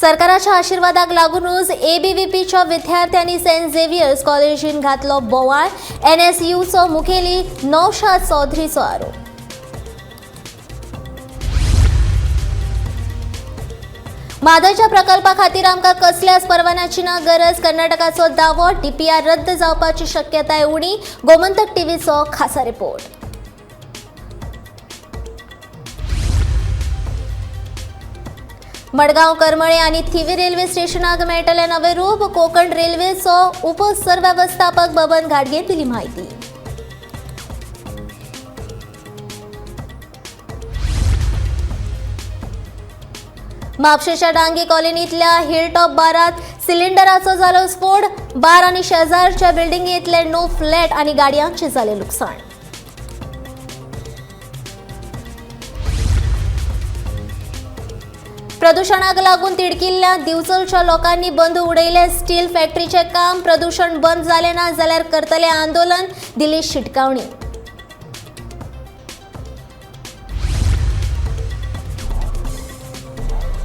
सरकाराच्या आशिर्वादाक लागूनच एबीव्हीपीच्या विद्यार्थ्यांनी सेंट झेवियर्स कॉलेजीन घातलो बोवाळ. एनएसयूचो मुखेली नौशाद चौधरीचो आरोप. म्हादयच्या प्रकल्पा खातीर आमकां कसल्याच परवान्याची ना गरज, कर्नाटकाचो दावो. डीपीआर रद्द जावपाची शक्यताय उणी. गोमंतक टीव्हीचो खासा रिपोर्ट. मडगांव करमळे आनी थिवी रेल्वे स्टेशनाक मेळटलें नवें रूप. कोकण रेल्वेचो उपसरवेवस्थापक बबन घाडगे दिली म्हायती. म्हापशेच्या डांगी कॉलनीतल्या हिलटॉप बारात सिलिंडराचो जालो स्फोट. बार आनी शेजारच्या बिल्डिंगेंतले 9 फ्लॅट आनी गाडयांचें जालें लुकसाण. प्रदूषणाक लागून तिडकिल्ल्या दिवचलच्या लोकांनी बंद उडयलें स्टील फॅक्टरीचें काम. प्रदूषण बंद जालें ना जाल्यार करतले आंदोलन, दिली शिटकावणी.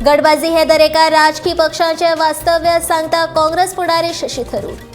गटबाजी हे दरेका राजकी पक्षाचे वास्तव्य, सांगता काँग्रेस फुडारी शशी थरूर.